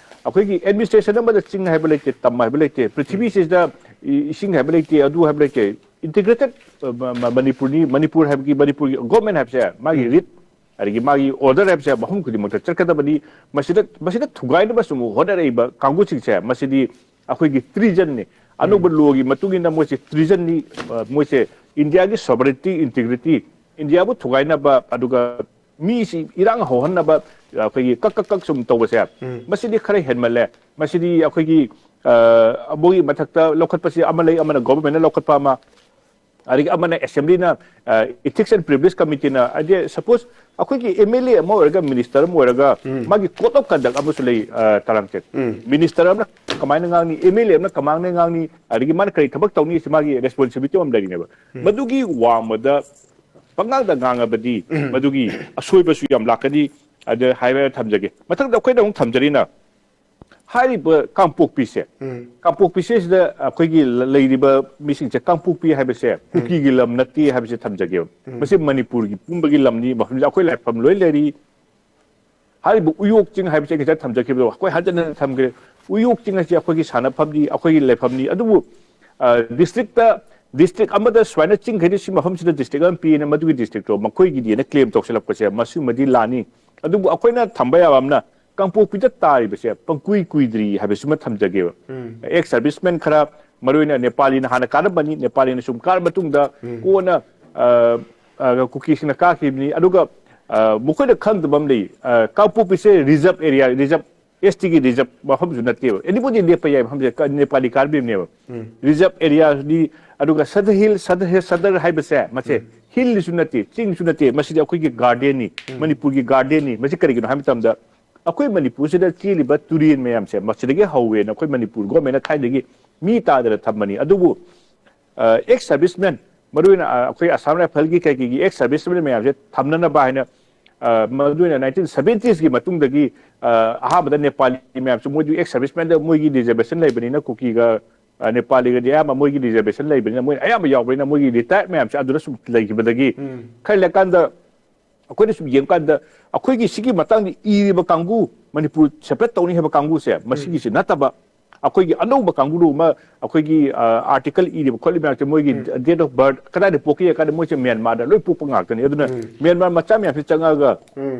ꯑꯩꯈꯣꯏꯒꯤ administration ꯑꯃꯗ ꯆꯤꯡ ꯍꯥꯏꯕ ꯂꯩꯇꯦ, ꯇꯝ ꯍꯥꯏꯕ ꯂꯩꯇꯦ, ꯎꯝ꯫ ꯄ꯭ꯔꯤꯊꯤꯕꯤꯁꯤꯗ ꯏ-, ꯏꯁꯤꯡ ꯍꯥꯏꯕ ꯂꯩꯇꯦ, ꯑꯗꯨ ꯍꯥꯏꯕ ꯂꯩꯇꯦ꯫ Integrated, ꯑ, ꯃ-, ꯃ-, ꯃꯅꯤꯄꯨꯔꯅꯤ, ꯃꯅꯤꯄꯨꯔ ꯍꯥꯏꯕꯒꯤ, ꯃꯅꯤꯄꯨꯔꯒꯤ government ꯍꯥꯏꯕꯁꯦ ꯃꯥꯒꯤ ꯎꯝ꯫ Read ꯑꯗꯒꯤ ꯃꯥꯒꯤ order ꯍꯥꯏꯕꯁꯦ ꯃꯐꯝ ꯈꯨꯗꯤꯡꯃꯛꯇ ꯆꯠꯀꯗꯕꯅꯤ꯫ ꯃꯁꯤꯗ ꯃꯁꯤꯗ ꯊꯨꯒꯥꯏꯅꯕ ꯁꯨꯝ ꯍꯣꯠꯅꯔꯛꯏꯕ ꯀꯥꯡꯕꯨꯁꯤꯡꯁꯦ, ꯃꯁꯤꯗꯤ ꯑꯩꯈꯣꯏꯒꯤ treasonꯅꯤ꯫ ꯑꯅꯧꯕ lawꯒꯤ ꯃꯇꯨꯡ ꯏꯟꯅ ꯃꯣꯏꯁꯦ treasonꯅꯤ꯫ ꯑ, ꯃꯣꯏꯁꯦ ꯏꯟꯗꯤꯌꯥꯒꯤ sovereignty, integrity, ꯏꯟꯗꯤꯌꯥꯕꯨ ꯊꯨꯒꯥꯏꯅꯕ, ꯑꯗꯨꯒ ꯃꯤꯁꯤ ꯏꯔꯥꯡ ꯍꯧꯍꯟꯅꯕ, ꯑꯩꯈꯣꯏꯒꯤ ꯀꯛ ꯀꯛ ꯀꯛ ꯁꯨꯝ ꯇꯧꯕꯁꯦ, ꯎꯝ꯫ ꯃꯁꯤꯗꯤ ꯈꯔ ꯍꯦꯟꯃꯜꯂꯦ꯫ ꯃꯁꯤꯗꯤ ꯑꯩꯈꯣꯏꯒꯤ, ꯑ, ꯃꯣꯏꯒꯤ ꯃꯊꯛꯇ ꯂꯧꯈꯠꯄꯁꯤ ꯑꯃ ꯂꯩ, ꯑꯃꯅ governmentꯅ ꯂꯧꯈꯠꯄ ꯑꯃ, ꯑꯗꯒꯤ ꯑꯃꯅ assemblyꯅ, ꯑ, Ethics and Privilege Committeeꯅ, ꯍꯥꯏꯗꯤ, suppose ꯑꯩꯈꯣꯏꯒꯤ M L A ꯑꯃ ꯑꯣꯏꯔꯒ, minister ꯑꯃ ꯑꯣꯏꯔꯒ, ꯎꯝ꯫ ꯃꯥꯒꯤ code of conduct ꯑꯃꯁꯨ ꯂꯩ, ꯑ, ꯇꯔꯥꯡꯆꯦꯠ꯫ ꯎꯝ꯫ Minister ꯑꯃꯅ ꯀꯃꯥꯏꯅ ꯉꯥꯡꯅꯤ, M L A ꯑꯃꯅ ꯀꯃꯥꯏꯅ ꯉꯥꯡꯅꯤ, ꯑꯗꯒꯤ ꯃꯥꯅ ꯀꯔꯤ ꯊꯕꯛ ꯇꯧꯅꯤ, ꯁꯤ ꯃꯥꯒꯤ responsibility ꯑꯃ ꯂꯩꯔꯤꯅꯦꯕ꯫ ꯎꯝ꯫ ꯃꯗꯨꯒꯤ ꯋꯥꯡꯃꯗ ꯄꯉꯥꯡꯗ ꯉꯥꯡꯉꯕꯗꯤ, ꯎꯝ꯫ ꯃꯗꯨꯒꯤ ꯑꯁꯣꯏꯕꯁꯨ ꯌꯥꯝ ꯂꯥꯛꯀꯅꯤ꯫ ꯑꯗ ꯍꯥꯏꯕ ꯊꯝꯖꯒꯦ꯫ ꯃꯊꯪꯗ ꯑꯩꯈꯣꯏꯅ ꯑꯃꯨꯛ ꯊꯝꯖꯔꯤꯅ, ꯍꯥꯏꯔꯤꯕ ꯀꯥꯡꯄꯣꯛꯄꯤꯁꯦ, ꯎꯝ꯫ ꯀꯥꯡꯄꯣꯛꯄꯤꯁꯦ ꯁꯤꯗ ꯑꯩꯈꯣꯏꯒꯤ ꯂ-, ꯂꯩꯔꯤꯕ ꯃꯤꯁꯤꯡꯁꯦ, ꯀꯥꯡꯄꯣꯛꯄꯤ ꯍꯥꯏꯕꯁꯦ ꯎꯝ꯫ ꯀꯨꯀꯤꯒꯤ ꯂꯝ ꯅꯠꯇꯦ ꯍꯥꯏꯕꯁꯦ ꯊꯝꯖꯒꯦꯕ꯫ ꯎꯝ꯫ ꯃꯁꯤ ꯃꯅꯤꯄꯨꯔꯒꯤ ꯄꯨꯝꯕꯒꯤ ꯂꯝꯅꯤ, ꯃꯐꯝꯁꯤꯗ ꯑꯩꯈꯣꯏ ꯂꯥꯏꯐꯝ ꯂꯣꯏ ꯂꯩꯔꯤ꯫ ꯍꯥꯏꯔꯤꯕ ꯎꯌꯣꯛ ꯆꯤꯡ ꯍꯥꯏꯕꯁꯦ ꯑꯩ ꯉꯁꯥꯏ ꯊꯝꯖꯈꯤꯕꯗꯣ, ꯑꯩꯈꯣꯏ ꯍꯟꯖꯟ ꯍꯟꯖꯟ ꯊꯝꯈ꯭ꯔꯦ꯫ ꯎꯌꯣꯛ ꯆꯤꯡ ꯑꯁꯤ ꯑꯩꯈꯣꯏꯒꯤ ꯁꯥꯟꯅꯐꯝꯅꯤ, ꯑꯩꯈꯣꯏꯒꯤ ꯂꯩꯐꯝꯅꯤ꯫ ꯑꯗꯨꯕꯨ, ꯑ, districtꯇ, district ꯑꯃꯗ ꯁꯨꯃꯥꯏꯅ ꯆꯤꯡꯈꯩꯗꯤ ꯁꯤ ꯃꯐꯝꯁꯤꯗ district ꯑꯃ ꯄꯤꯌꯦꯅ, ꯃꯗꯨꯒꯤ districtꯇꯣ ꯃꯈꯣꯏꯒꯤꯗꯤꯅ claim ꯇꯧꯁꯤꯜꯂꯛꯄꯁꯦ, ꯃꯁꯤꯃꯗꯤ ꯂꯥꯟꯅꯤ꯫ ꯑꯗꯨꯕꯨ ꯑꯩꯈꯣꯏꯅ ꯊꯝꯕ ꯌꯥꯕ ꯑꯃꯅ, ꯀꯥꯡꯄꯣꯛꯄꯤꯗ ꯇꯥꯔꯤꯕꯁꯦ ꯄꯪꯀꯨꯏ ꯀꯨꯏꯗ꯭ꯔꯤ ꯍꯥꯏꯕꯁꯤꯃ ꯊꯝꯖꯒꯦꯕ꯫ ꯎꯝ꯫ Ex serviceman ꯈꯔ, ꯃꯔꯨꯑꯣꯏꯅ ꯅꯦꯄꯥꯂꯤꯅ ꯍꯥꯟꯅ ꯀꯥꯔꯝꯕꯅꯤ, ꯅꯦꯄꯥꯂꯤꯅ ꯁꯨꯝ ꯀꯥꯔ ꯃꯇꯨꯡꯗ ꯎꯝ꯫ ꯀꯣꯟꯅ, ꯑ, ꯑ, ꯀꯨꯀꯤꯁꯤꯡꯅ ꯀꯥꯈꯤꯕꯅꯤ꯫ ꯑꯗꯨꯒ, ꯑ, ꯃꯈꯣꯏꯅ ꯈꯪꯗꯕ ꯑꯃ ꯂꯩ꯫ ꯑ, ꯀꯥꯡꯄꯣꯛꯄꯤꯁꯦ reserve area, reserve, S Tꯒꯤ reserve ꯃꯐꯝꯁꯨ ꯅꯠꯇꯦꯕ꯫ Anybody ꯂꯦꯞꯄ ꯌꯥꯏ ꯃꯐꯝꯁꯦ, ꯀ-, ꯅꯦꯄꯥꯂꯤ ꯀꯥꯔꯕꯤꯕꯅꯦꯕ꯫ ꯎꯝ꯫ Reserve areaꯅꯤ, ꯑꯗꯨꯒ ꯁꯗ ꯍꯤꯜ, ꯁꯗ ꯍꯦ-, ꯁꯗꯔ ꯍꯥꯏꯕꯁꯦ, ꯃꯁꯦ ꯎꯝ꯫ Hillꯁꯨ ꯅꯠꯇꯦ, ꯆꯤꯡꯁꯨ ꯅꯠꯇꯦ, ꯃꯁꯤꯗꯤ ꯑꯩꯈꯣꯏꯒꯤ gardenꯅꯤ, ꯎꯝ꯫ ꯃꯅꯤꯄꯨꯔꯒꯤ gardenꯅꯤ꯫ ꯃꯁꯤ ꯀꯔꯤꯒꯤꯅꯣ ꯍꯥꯏꯕ ꯃꯇꯝꯗ, ꯑꯩꯈꯣꯏ ꯃꯅꯤꯄꯨꯔꯁꯤꯗ ꯆꯦꯜꯂꯤꯕ ꯇꯨꯔꯦꯟ ꯃꯌꯥꯝꯁꯦ ꯃꯁꯤꯗꯒꯤ ꯍꯧꯋꯦꯅ ꯑꯩꯈꯣꯏ ꯃꯅꯤꯄꯨꯔ governmentꯅ ꯊꯥꯏꯅꯗꯒꯤ ꯃꯤ ꯇꯥꯗꯅ ꯊꯝꯕꯅꯤ꯫ ꯑꯗꯨꯕꯨ, ꯑ, ex serviceman, ꯃꯔꯨꯑꯣꯏꯅ, ꯑ, ꯑꯩꯈꯣꯏ ꯑꯁꯥꯝ ꯔꯥꯏꯐꯜꯒꯤ ꯀꯩꯀꯩꯒꯤ ex serviceman ꯃꯌꯥꯝꯁꯦ ꯊꯝꯅꯅꯕ ꯍꯥꯏꯅ, ꯑ, ꯃꯔꯨꯑꯣꯏꯅ nineteen seventiesꯀꯤ ꯃꯇꯨꯡꯗꯒꯤ, ꯑ, ꯑꯍꯥꯟꯕꯗ ꯅꯦꯄꯥꯂꯤ ꯃꯌꯥꯝꯁꯨ ꯃꯣꯏꯗꯤ ex servicemanꯗ ꯃꯣꯏꯒꯤ reservation ꯂꯩꯕꯅꯤꯅ ꯀꯨꯀꯤꯒ, ꯑ, ꯅꯦꯄꯥꯂꯤꯒꯗꯤ ꯑꯌꯥꯝꯕ ꯃꯣꯏꯒꯤ reservation ꯂꯩꯕꯅꯤꯅ ꯃꯣꯏꯅ ꯑꯌꯥꯝꯕ ꯌꯥꯎꯕꯅꯤꯅ ꯃꯣꯏꯒꯤ retired ꯃꯌꯥꯝꯁꯦ ꯑꯗꯨꯗ ꯁꯨꯝ ꯂꯩꯈꯤꯕꯗꯒꯤ ꯎꯝ꯫ ꯈꯔ ꯂꯩꯔꯀꯥꯟꯗ ꯑꯩꯈꯣꯏꯅ ꯁꯨꯝ ꯌꯦꯡꯕꯀꯥꯟꯗ ꯑꯩꯈꯣꯏꯒꯤ ꯁꯤꯒꯤ ꯃꯇꯥꯡꯗ ꯏꯔꯤꯕ ꯀꯥꯡꯕꯨ, ꯃꯅꯤꯄꯨꯔ separate ꯇꯧꯅꯤ ꯍꯥꯏꯕ ꯀꯥꯡꯕꯨꯁꯦ, ꯃꯁꯤꯒꯤꯁꯦ ꯅꯠꯇꯕ ꯑꯩꯈꯣꯏꯒꯤ ꯑꯅꯧꯕ ꯀꯥꯡꯕꯨ ꯑꯃ, ꯑꯩꯈꯣꯏꯒꯤ ꯑꯥꯔꯇꯤꯀꯜ ꯏꯔꯤꯕ ꯈꯣꯠꯂꯤꯕ ꯃꯌꯥꯝꯁꯦ, ꯃꯣꯏꯒꯤ ꯗꯦꯠ ꯑꯣꯐ ꯕꯥꯔꯠ ꯀꯗꯥꯏꯗ ꯄꯣꯛꯀꯦ ꯀꯥꯟꯗ, ꯃꯣꯏꯁꯦ ꯃ꯭ꯌꯥꯟꯃꯥꯔꯗ ꯂꯣꯏ ꯄꯣꯛꯄ ꯉꯥꯛꯇꯅꯤ꯫ ꯑꯗꯨꯅ ꯃ꯭ꯌꯥꯟꯃꯥꯔ ꯃꯆꯥ ꯃꯌꯥꯝꯁꯦ ꯆꯪꯉꯛꯑꯒ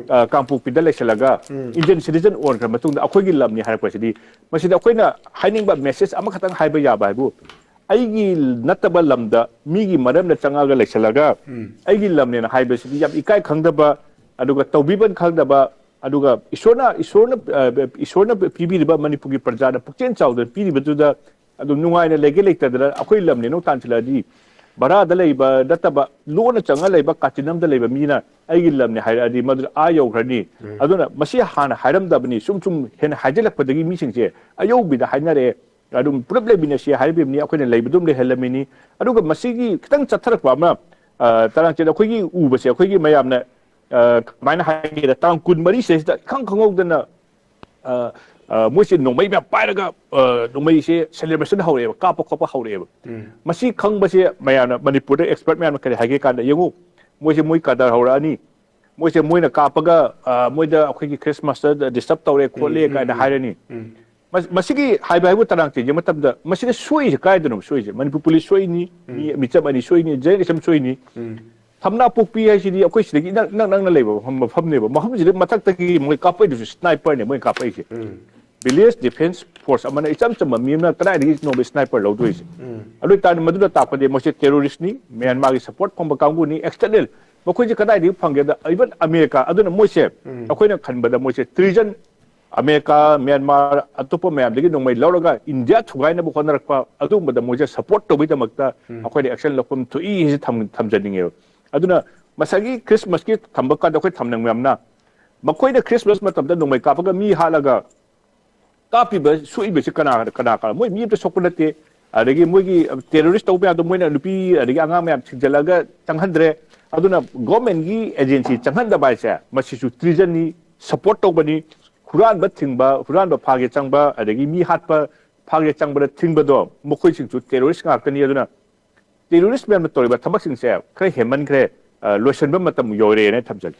ꯑ, ꯀꯥꯡꯄꯣꯛꯄꯤꯗ ꯂꯩꯁꯜꯂꯒ ꯏꯟꯗꯤꯌꯟ ꯁꯤꯇꯤꯖꯟ ꯑꯣꯟꯈ꯭ꯔ ꯃꯇꯨꯡꯗ ꯑꯩꯈꯣꯏꯒꯤ ꯂꯝꯅꯤ ꯍꯥꯏꯔꯛꯄꯁꯤꯗꯤ, ꯃꯁꯤꯗ ꯑꯩꯈꯣꯏꯅ ꯍꯥꯏꯅꯤꯡꯕ ꯃꯦꯁꯦꯖ ꯑꯃꯈꯛꯇꯪ ꯍꯥꯏꯕ ꯌꯥꯕ ꯍꯥꯏꯕꯨ, ꯑꯩꯒꯤ ꯅꯠꯇꯕ ꯂꯝꯗ ꯃꯤꯒꯤ ꯃꯔꯝꯗ ꯆꯪꯉꯛꯑꯒ ꯂꯩꯁꯜꯂꯒ ꯑꯩꯒꯤ ꯂꯝꯅꯦꯅ ꯍꯥꯏꯕꯁꯤꯗꯤ ꯌꯥꯝ ꯏꯀꯥꯏ ꯈꯪꯗꯕ, ꯑꯗꯨꯒ ꯇꯧꯕꯤꯕ ꯈꯪꯗꯕ, ꯑꯗꯨꯒ ꯏꯁꯣꯔꯅ, ꯏꯁꯣꯔꯅ, ꯑ, ꯏꯁꯣꯔꯅ ꯄꯤꯕꯤꯔꯤꯕ ꯃꯅꯤꯄꯨꯔꯒꯤ ꯄ꯭ꯔꯖꯥꯅ ꯄꯨꯛꯆꯦꯜ ꯆꯥꯎꯗꯅ ꯄꯤꯔꯤꯕꯗꯨꯗ ꯑꯗꯨꯝ ꯅꯨꯡꯉꯥꯏꯅ ꯂꯩꯒꯦ ꯂꯩꯇꯗꯅ ꯑꯩꯈꯣꯏ ꯂꯝꯅꯦꯅ ꯇꯥꯟꯁꯤꯜꯂꯛꯑꯗꯤ, ꯚꯔꯥꯗ ꯂꯩꯕ ꯅꯠꯇꯕ, ꯂꯣꯟꯅ ꯆꯪꯉ ꯂꯩꯕ ꯀꯥꯆꯤꯟ ꯑꯃꯗ ꯂꯩꯕ ꯃꯤꯅ ꯑꯩꯒꯤ ꯂꯝꯅꯦ ꯍꯥꯏꯔꯛꯑꯗꯤ, ꯃꯗꯨ ꯑꯥ ꯌꯧꯈ꯭ꯔꯅꯤ꯫ ꯑꯗꯨꯅ ꯃꯁꯤ ꯍꯥꯟꯅ ꯍꯥꯏꯔꯝꯗꯕꯅꯤ꯫ ꯁꯨꯝ ꯁꯨꯝ ꯍꯦꯟꯅ ꯍꯥꯏꯖꯤꯜꯂꯛꯄꯗꯒꯤ ꯃꯤꯁꯤꯡꯁꯦ ꯑꯌꯧꯕꯤꯗ ꯍꯥꯏꯅꯔꯛꯑꯦ꯫ ꯑꯗꯨꯝ ꯄꯨꯂꯞ ꯂꯩꯃꯤꯟꯅꯁꯤ ꯍꯥꯏꯔꯤꯕꯅꯤ, ꯑꯩꯈꯣꯏꯅ ꯂꯩꯕꯗꯨꯝ ꯂꯩꯍꯜꯂꯝꯃꯤꯅꯤ꯫ ꯑꯗꯨꯒ ꯃꯁꯤꯒꯤ ꯈꯤꯇꯪ ꯆꯠꯊꯔꯛꯄ ꯑꯃ, ꯑ, ꯇꯔꯥꯡꯆꯦꯟ ꯑꯩꯈꯣꯏꯒꯤ ꯎꯕꯁꯦ, ꯑꯩꯈꯣꯏꯒꯤ ꯃꯌꯥꯝꯅ, ꯑ, ꯀꯃꯥꯏꯅ ꯍꯥꯏꯒꯦꯗ, ꯇꯥꯡ ꯀꯨꯟꯃꯔꯤꯁꯤꯗ ꯏꯈꯪ ꯈꯪꯍꯧꯗꯅ, ꯑ, ꯑ, ꯃꯣꯏꯁꯦ ꯅꯣꯡꯃꯩ ꯃꯌꯥꯝ ꯄꯥꯏꯔꯒ, ꯑ, ꯅꯣꯡꯃꯩꯁꯦ ꯁꯦꯂꯦꯕ꯭ꯔꯦꯁꯟ ꯍꯧꯔꯛꯑꯦꯕ, ꯀꯥꯞꯄ ꯈꯣꯠꯄ ꯍꯧꯔꯛꯑꯦꯕ꯫ ꯃꯁꯤ ꯈꯪꯕꯁꯦ ꯃꯌꯥꯝꯅ, ꯃꯅꯤꯄꯨꯔꯗ ꯑꯦꯛꯁꯄꯔꯠ ꯃꯌꯥꯝꯅ ꯀꯔꯤ ꯍꯥꯏꯒꯦ ꯀꯥꯟꯗ, ꯌꯦꯡꯉꯨ, ꯃꯣꯏꯁꯦ, ꯃꯣꯏ ꯀꯗꯔ ꯍꯧꯔꯛꯑꯅꯤ, ꯃꯣꯏꯁꯦ ꯃꯣꯏꯅ ꯀꯥꯞꯄꯒ, ꯑ, ꯃꯣꯏꯗ ꯑꯩꯈꯣꯏꯒꯤ ꯈ꯭ꯔꯤꯁꯃꯥꯁꯇ ꯗꯤꯁꯇꯔꯕ ꯇꯧꯔꯦ ꯈꯣꯠꯂꯦ ꯀꯥꯏꯅ ꯍꯥꯏꯔꯅꯤ꯫ ꯃꯁ-, ꯃꯁꯤꯒꯤ ꯍꯥꯏꯕ ꯍꯥꯏꯕꯨ ꯇꯔꯥꯡ ꯆꯦꯟꯖ ꯃꯇꯝꯗ ꯃꯁꯤꯗ ꯁꯣꯏꯔꯤꯁꯦ ꯀꯥꯏꯗꯅꯣ ꯁꯣꯏꯔꯤꯁꯦ? ꯃꯅꯤꯄꯨꯔ ꯄꯨꯂꯤꯁ ꯁꯣꯏꯅꯤ, ꯃꯤ ꯃꯤꯆꯝ ꯑꯅꯤ ꯁꯣꯏꯅꯤ, ꯖꯔꯅꯦꯂꯤꯁ ꯑꯃ ꯁꯣꯏꯅꯤ꯫ ꯊꯝꯅꯥ ꯄꯣꯛꯄꯤ ꯍꯥꯏꯁꯤꯗꯤ ꯑꯩꯈꯣꯏ ꯁꯤꯗꯒꯤ ꯏꯅꯛ, ꯏꯅꯛ ꯅꯛꯅ ꯂꯩꯕ ꯃꯐꯝ, ꯃꯐꯝꯅꯦꯕ꯫ ꯃꯐꯝꯁꯤꯗ ꯃꯊꯛꯇꯒꯤ ꯃꯣꯏ ꯀꯥꯞꯄꯛꯏꯗꯨꯁꯨ ꯁ꯭ꯅꯥꯏꯄꯔꯅꯦ ꯃꯣꯏ ꯀꯥꯞꯄꯛꯏꯁꯦ꯫ ꯚꯤꯂꯦꯖ ꯗꯤꯐꯦꯟꯁ ꯐꯣꯔꯁ ꯑꯃꯅ, ꯏꯆꯝ ꯆꯝꯕ ꯃꯤ ꯑꯃꯅ ꯀꯗꯥꯏꯗꯒꯤ ꯅꯣꯡꯃꯩ ꯁ꯭ꯅꯥꯏꯄꯔ ꯂꯧꯗꯣꯏꯁꯦ? ꯑꯗꯨ ꯑꯣꯏꯇꯥꯔꯗꯤ ꯃꯗꯨꯅ ꯇꯥꯛꯄꯗꯤ ꯃꯣꯏꯁꯦ ꯇꯦꯔꯣꯔꯤꯁ꯭ꯠꯅꯤ, ꯃ꯭ꯌꯥꯟꯃꯥꯔꯒꯤ ꯁꯄꯣꯔꯠ ꯐꯪꯕ ꯀꯥꯡꯕꯨꯅꯤ, ꯑꯦꯛꯁꯇꯔꯅꯦꯜ꯫ ꯃꯈꯣꯏꯁꯦ ꯀꯗꯥꯏꯗꯒꯤ ꯐꯪꯒꯦꯗ, ꯏꯚꯟ ꯑꯃꯦꯔꯤꯀꯥ, ꯑꯗꯨꯅ ꯃꯣꯏꯁꯦ ꯑꯩꯈꯣꯏꯅ ꯈꯟꯕꯗ ꯃꯣꯏꯁꯦ ꯇ꯭ꯔꯤꯖꯟ, ꯑꯃꯦꯔꯤꯀꯥ, ꯃ꯭ꯌꯥꯟꯃꯥꯔ, ꯑꯇꯣꯞꯄ ꯃꯌꯥꯝꯗꯒꯤ ꯅꯣꯡꯃꯩ ꯂꯧꯔꯒ ꯏꯟꯗꯤꯌꯥ ꯊꯨꯒꯥꯏꯅꯕ ꯍꯣꯠꯅꯔꯛꯄ, ꯑꯗꯨꯒꯨꯝꯕꯗ ꯃꯣꯏꯁꯦ ꯁꯄꯣꯔꯠ ꯇꯧꯕꯒꯤꯗꯃꯛꯇ ꯑꯩꯈꯣꯏꯅ ꯑꯦꯛꯁꯟ ꯂꯧꯐꯝ ꯊꯣꯛꯏ ꯍꯥꯏꯁꯦ ꯊꯝ-, ꯊꯝꯖꯅꯤꯡꯉꯦꯕ꯫ ꯑꯗꯨꯅ ꯉꯁꯥꯏꯒꯤ ꯈ꯭ꯔꯤꯁꯃꯥꯁꯀꯤ ꯊꯝꯕ ꯀꯥꯟꯗ ꯑꯩꯈꯣꯏ ꯊꯝꯅꯤꯡꯕ ꯌꯥꯝꯅ, ꯃꯈꯣꯏꯅ ꯈ꯭ꯔꯤꯁꯃꯥꯁ ꯃꯇꯝꯗ ꯅꯣꯡꯃꯩ ꯀꯥꯞꯄꯒ ꯃꯤ ꯍꯥꯠꯂꯒ ꯀꯥꯞꯄꯤꯕ, ꯁꯣꯛꯏꯕꯁꯤ ꯀꯅꯥ, ꯀꯅꯥ, ꯀꯅꯥ? ꯃꯣꯏ ꯃꯤ ꯑꯝꯇ ꯁꯣꯛꯄ ꯅꯠꯇꯦ꯫ ꯑꯗꯒꯤ ꯃꯣꯏꯒꯤ ꯇꯦꯔꯣꯔꯤꯁ꯭ꯠ ꯇꯧꯕ ꯃꯌꯥꯝꯗꯣ ꯃꯣꯏꯅ ꯅꯨꯄꯤ ꯑꯗꯒꯤ ꯑꯉꯥꯡ ꯃꯌꯥꯝ ꯊꯤꯡꯖꯤꯜꯂꯒ ꯆꯪꯍꯟꯗ꯭ꯔꯦ꯫ ꯑꯗꯨꯅ ꯒꯣꯔꯃꯦꯟꯒꯤ ꯑꯦꯖꯦꯟꯁꯤ ꯆꯪꯍꯟꯗꯕ ꯍꯥꯏꯁꯦ ꯃꯁꯤꯁꯨ ꯇ꯭ꯔꯤꯖꯟꯅꯤ, ꯁꯄꯣꯔꯠ ꯇꯧꯕꯅꯤ꯫ ꯍꯨꯔꯥꯟꯕ ꯊꯤꯡꯕ, ꯍꯨꯔꯥꯟꯕ ꯐꯥꯒꯦ ꯆꯪꯕ, ꯑꯗꯒꯤ ꯃꯤ ꯍꯥꯠꯄ ꯐꯥꯒꯦ ꯆꯪꯕꯗ ꯊꯤꯡꯕꯗꯣ ꯃꯈꯣꯏꯁꯤꯡꯁꯨ ꯇꯦꯔꯣꯔꯤꯁ꯭ꯠ ꯉꯥꯛꯇꯅꯤ꯫ ꯑꯗꯨꯅ ꯇꯦꯔꯣꯔꯤꯁ꯭ꯠ ꯃꯌꯥꯝꯅ ꯇꯧꯔꯤꯕ ꯊꯕꯛꯁꯤꯡꯁꯦ ꯈꯔ ꯍꯦꯟꯃꯟꯈ꯭ꯔꯦ, ꯑ, ꯂꯣꯏꯁꯤꯟꯕ ꯃꯇꯝ ꯌꯧꯔꯦꯅ ꯊꯝꯖꯒꯦ꯫